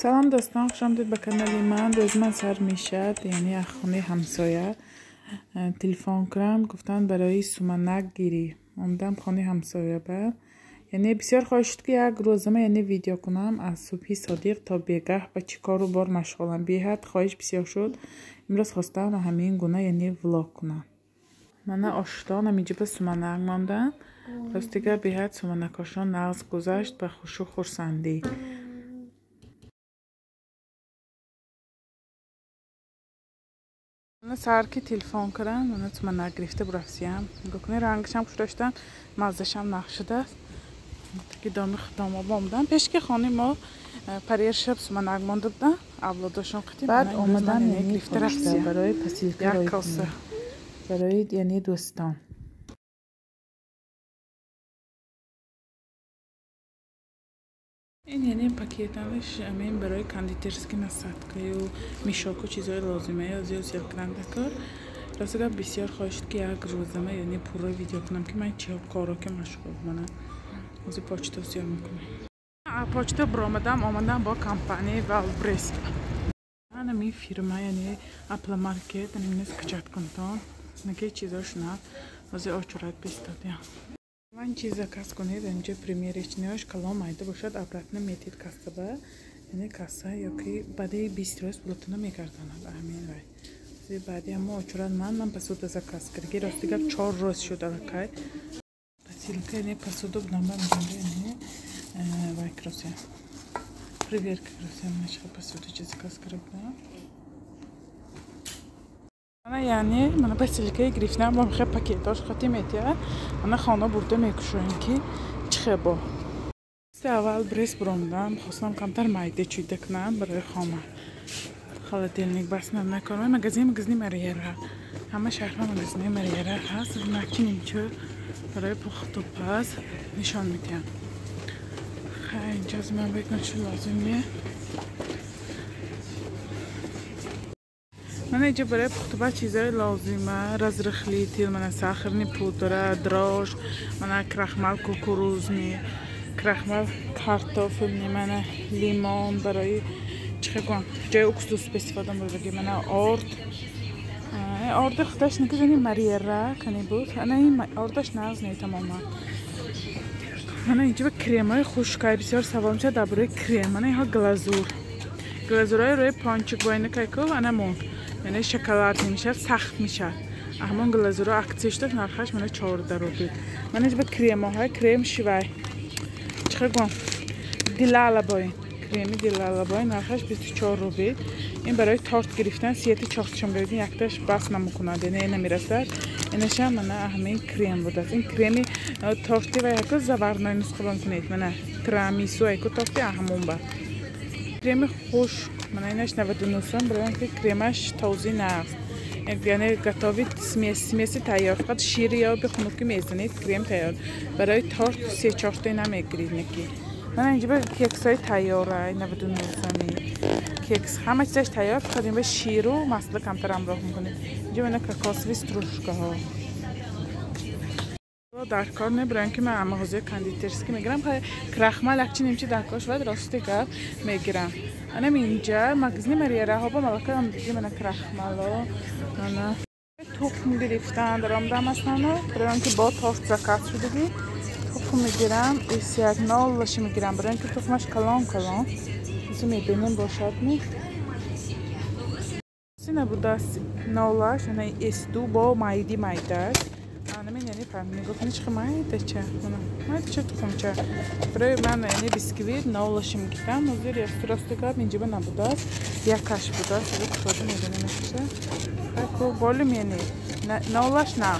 Салом дӯстон, хуш омадед ба канали ман. Рӯз ман сар мешад, яъне аз хонаи ҳамсоя телефон кардам, гуфтанд барои суманак гирӣ. Омадам хонаи ҳамсоя ба. Яъне бисёр хоҳиш шуд, ки як рӯзама яъне видео кунам аз субҳи содиқ то бегаҳ ба чӣ кору бор машғулам. Беҳад хоҳиш бисёр шуд. Имрӯз хостам ҳамин гуна яъне влог кунам. Мана оштон ҳаминҷо ба суманак мондам. Ростига беҳад суманакошон нағз гузашт ба хушу хурсандӣ. Мана саҳар ки телефон кардам, мана суманак гирифта бурафтиям. Нигоҳ кунед, рангашам хуш доштан, маззашам нағз шудааст. Таки доми худомо омадам. Пешки хонаи мо парер шаб суманак монда будам. Авлодошон қити. Баъд омадам гирифта рафтиям. Барои посилка Як коса. Барои яъне дӯстон. Ин яъне пакетанаш амин барои кондитерский насадкаю мешоку чизҳои лозимаё зиёд зиёд кунанда кор. Рости гап бисёр хоҳиш шуд, ки як рӯзама яъне пурра видео кунам, ки ман чӣ коро ки машғул манам. Ҳозир почта зиёд мекунам. Почта баромадам, омадам бо компанияи Валбрес. Анами фирма яъне Apple Market, анами скачать кунтон. Наки чизош на. Ҳозир очурат бистодям. Ман чиз заказ кунед, инҷо примерочныйаш калон майда бошад, обратно метид кассаба. Яъне касса ёки баъди 20 рӯз пулатонро мегардонад. Ҳамин вай. Баъди ҳамо очурат ман посуда заказ кардаги. Рости гап 4 рӯз шуд аллакай. Посилка яъне посуда будам ба меҷонда яъне вай кросия. Проверка кросия ман посуда чи заказ карда будам. Мана яъне мана посилкаи гирифтам бо мехе пакетош хати метиҳад. Мана хона бурда мекушоем, ки чӣ хел бо. Аввал брес буромдам, хостам камтар майда чӯйда кунам барои хона. Холодильник бас накорам. Магазини Мариера. Ҳама шаҳрҳо магазини Мариера ҳаст. Наки нимчо барои пухту паз нишон медиҳам. Хай, инҷо аз ман бекун чӣ лозим не. Мана инҷо барои пухтупаз чизҳои лозима, разрыхлитель, мана сахарный пудра, дрожж, мана крахмал кукурузный, крахмал картофельный, мана лимон барои чӣ хел гӯям, ҷои уксус истифода бурдаги, мана орд. Орди худаш никузани Мариера кани буд. Ана ин ордаш нағз не тамоман. Мана инҷо ба кремҳои хушкай бисёр савол мешавад дар бораи крем. Мана инҳо глазур. Глазурҳои рӯи пончик бо ина кайку ана монд. Яъне шоколад мешавад, сахт мешавад. Ҳамон глазурҳо аксия шудааст, нархаш мана 14 рубл. Мана инҷо ба кремҳои крем шивай. Чӣ хел гӯям? Дилала бо ин. Креми дилала бо ин нархаш 24 рубл. Ин барои торт гирифтан сиети чортшон гирифтан якташ бас намекунад, яъне намерасад. Инашам мана ҳамин крем будааст. Ин креми торти ва яку заварной нусха кунед. Мана тирамису яку торти ҳамон ба. Креми хушк, мана инаш 99 сом, барои он ки кремаш тозӣ нағз. Яъне готовый смеси тайёр, фақат шири ё бихунукӣ мезанед, крем тайёр. Барои торт се-чорта ина мегиред неки. Мана инҷо кексҳои тайёра, 99 соми. Кекс ҳама чизаш тайёр, фақат ин ба ширу масло камтар ҳамроҳ мекунед. Инҷо мана кокосовый стружкаҳо. Дар кор не, барои он ки ман мағозаи кондитерский мегирам, крахмал якчи нимчи дар кор шавад, рости гап мегирам. Анам инҷа магазини Мариераҳо бо малака омдаги, мана крахмало, мана тухм гирифтан даромадам аслано, барои он ки бо торт заказ шудаги. Тухм мегирам, эс як нолаши мегирам, барои он ки тухмаш калон калон. Ҳозир мебинем бошад ми. Сина будааст нолаш, ана эс ду бо майди майдаш. Анамин яъне фаҳм нигоҳ кунед чӣ майдача. Мана майдача тухмча. Барои ман яъне бисквит нолаши мегирам. Ҳозир рости гап инҷоба набудааст, якаш будааст. Ҳозир кушода мебинем якша. Хайку болим яъне нолаш на.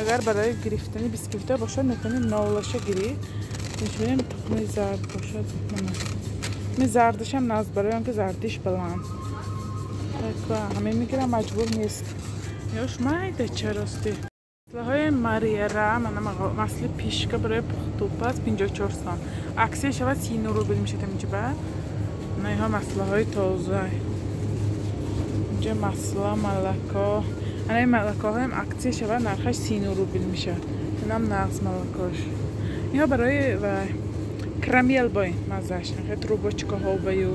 Агар барои гирифтани бисквитҳо бошад, метавонед нолаша гиред. Мебинем тухми зард бошад. Мана. Ми зардашам нағз, барои он ки зардиш баланд. Хайку ҳамин мегирам, маҷбур нест. Ёш майдача рости. Маслаҳои Мариера, мана масли пишка барои пухтупаз 54 сом. Аксия шавад 39 рубл мешавад инҷо ба. Мана инҳо маслаҳои тоза. Инҷо масла, малако. Ана ин малакоҳоям аксия шавад нархаш 39 рубл мешавад. Инам нағз малакош. Инҳо барои карамел бо ин маззаш. Трубочкаҳо баю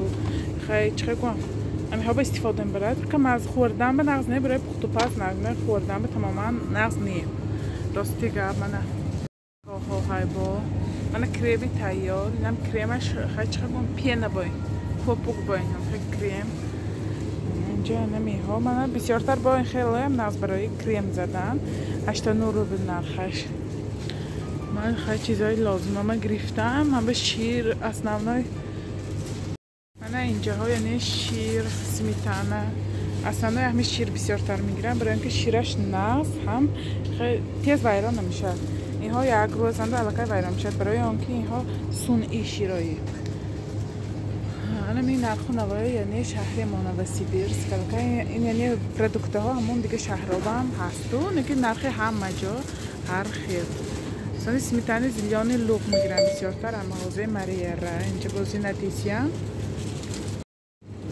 Хай чӣ гӯям, ҳаминҳо ба истифода мебарад. Кам аз хӯрдан ба нағз не, барои пухтупаз нағз не, хӯрдан ба тамоман нағз не. Рости гап мана оҳо ҳайбо мана креми тайёр, инам кремаш хай чӣ гӯям, пена бо ин, копук бо ин хай крем. Инҷа намеҳо мана бисёртар бо ин хелоям нағз барои крем задан. 89 рубл нархаш. Ман хай чизҳои лозимама гирифтам. Ман ба шир основной мана инҷаҳо яъне шир, сметана. Основной ҳами шир бисёртар мегирам, барои ин ки шираш нағз ҳам тез вайрон намешавад. Инҳо як рӯзанда аллакай вайрон мешавад, барои он ки инҳо сунъӣ широӣ. Анам ин нарху навои яъне шаҳри мо Новосибирск. Аллакай ин яъне продуктаҳо ҳамон дига шаҳробам ҳасту, лекин нархи ҳама ҷо ҳар хел. Сони сметани зелёный лук мегирам бисёртар аз мағозаи Мариера. Инҷа бози надисиям.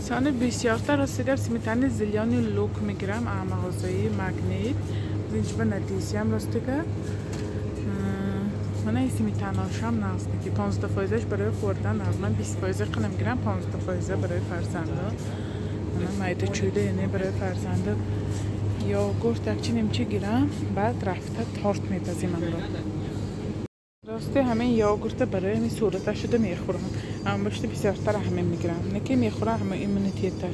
Сони бисёртар рости гап сметани зелёный лук мегирам аз мағозаи Магнит. Инҷа ба надисиям рости гап. Мана ин сметаношам нағз ки 15%-аш барои хӯрдан нағз. Ман 20% қилам мегирам, 15% барои фарзандо. Мана майда чӯйда яъне барои фарзандо йогурт якчи нимчи гирам, баъд рафта торт мепазим амро. Рости ҳамин йогурта барои ҳамин сурата шуда мехӯрам. Аммо бошта бисёртар ҳамин мегирам. Не ки мехӯрам ҳама иммунитета.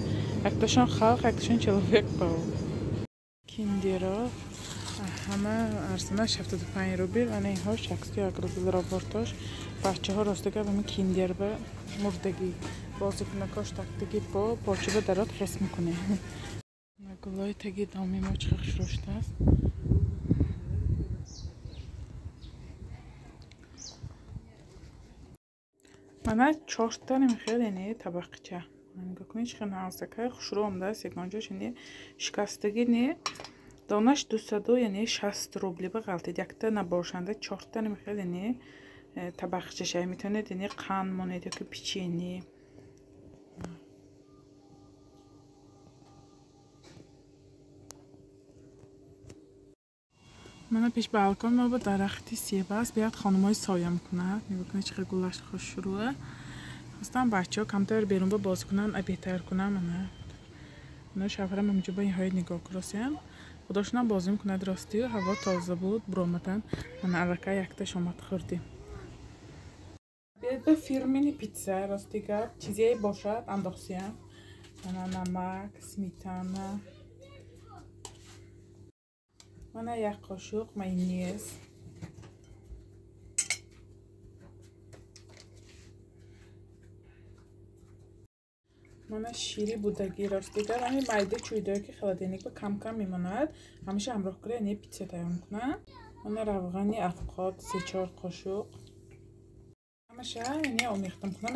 Якташон халқ, якташон человек паук. Киндеро ҳама арзонаш 75 рубл, ана инҳо 61 рубл робортош. Бачаҳо рости гап ҳамин киндер ба мурдагӣ бозикунакош тактагӣ бо почиба дарот ҳис мекунем. Гулои таги доми мо чӣ хушрӯ шудааст. Мана чорта намехел яъне табақча. Нигоҳ кунед чӣ хел нағзакай хушрӯ омадааст, ягон ҷош яъне шикастагӣ не. Донаш 200 яъне 60 рубли ба ғалтид. Якта набошанда чорта намехел яъне табақчаша метавонед яъне қанд монед ёки печенье. Мана пеш балкон мо ба дарахти себ аст, биёд хонумои соя мекунад. Нигоҳ кунед чӣ хел гулаш хушрӯа. Хостам бачаҳо камтар берун ба бозӣ кунанд, обед тайёр кунам. Мана мана шавҳарам ҳаминҷо ба инҳои нигоҳ куросиям. Худошонам бозӣ мекунад ростӣ, ҳаво тоза буд, буромадан. Мана аллакай якташ омад хӯрдем. Биёд ба фирмини питса, рости гап, чизе бошад андохсиям. Мана намак, сметана. Мана як қошуқ майонез. Мана шири будагӣ, рости гап, ҳамин майда чӯйдое ки холодильник ба кам-кам мемонад, ҳамеша ҳамроҳ кунед, яъне питса тайёр мекунам. Мана равғани афқот 3-4 қошуқ. Ҳамаша яъне омехта мекунам.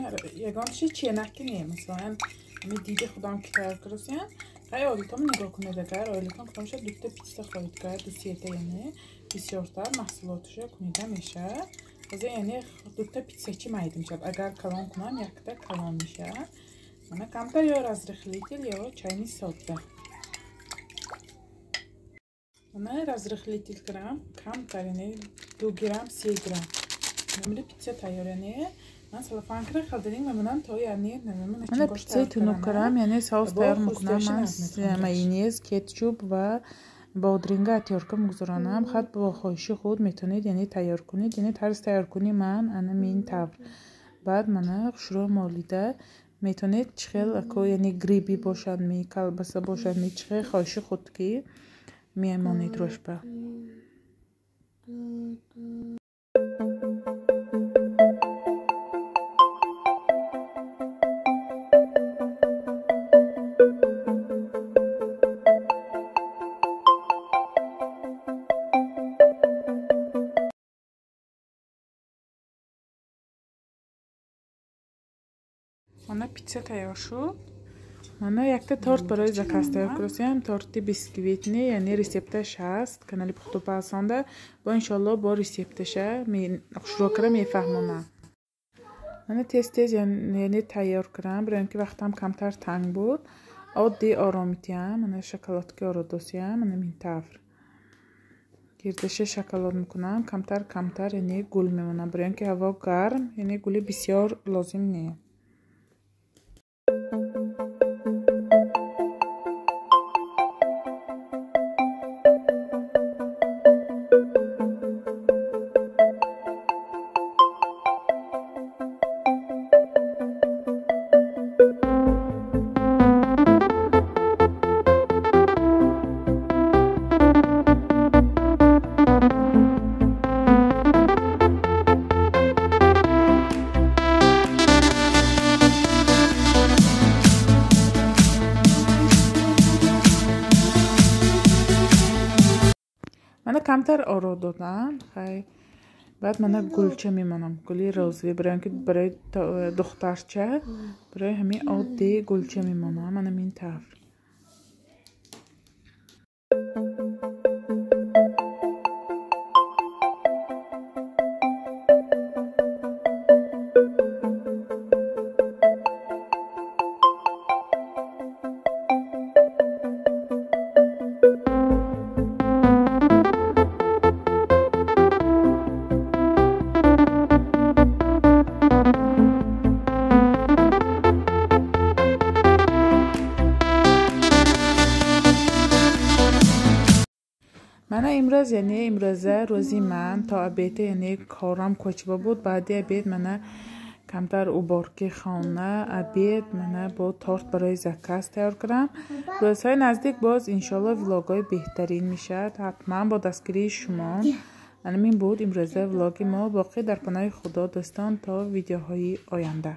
Ягон чиз ченаки не, масалан, ҳамин диди худам ки тайёр кардасиям. Хай оилатонро нигоҳ кунед, агар оилатон кудомша дута питса хоҳед кард, ду сета яъне бисёртар маҳсулоташо кунида мешавад. Ҳозир яъне дута питсачи майда мешавад. Агар калон кунам, якта калон мешавад. Мана камтар ё разрыхлитель, ё чайни содда. Мана разрыхлитель кардам, камтар яъне 2 грамм, 3 грамм. Намуди питса тайёр яъне ман салафанкра холодильник мемонам то яъне мана питсаи тунук кардам, яъне соус тайёр мекунам. Ман майонез, кетчуп ва бодринга атёрка мегузаронам. Хат бо хоҳиши худ метавонед яъне тайёр кунед. Яъне тарзи тайёркунии ман ана мин тавр. Баъд мана хушрӯ молида метавонед чӣ хел яъне гриби бошад, ми колбаса бошад, ми чӣ хел хоҳиши худ ки мемонед рӯшба. Мана питса тайёр шуд. Мана якта торт барои заказ тайёр кардасиям. Торти бисквитни, яъне рецепташ ҳаст канали Пухтупазонда. Бо иншоалло бо рецепташа хушрӯ кара мефаҳмонам. Мана тез-тез яъне тайёр кардам, барои ин ки вақтам камтар танг буд. Оддӣ оромитиям, мана шоколадки ородосиям, мана минтавр. Гирдаша шоколад мекунам, камтар камтар яъне гул мемонам, барои ин ки ҳаво гарм, яъне гули бисёр лозим не. камтар оро додам. Хай баъд мана гулча мемонам, гули розовый, барои он ки барои духтарча, барои ҳамин оддӣ гулча мемонам, мана ин тавр. Мана имрӯз, яъне имрӯза рӯзи ман то обед, яъне корам кочба буд. Баъди обед мана камтар уборки хона, обед, мана бо торт барои заказ тайёр кардам. Рӯзҳои наздик боз иншоалло влогҳои беҳтарин мешавад, ҳатман бо дастгирии шумо. Ҳамин буд имрӯза влоги мо. Боқӣ дар паноҳи Худо, дӯстон, то видеоҳои оянда.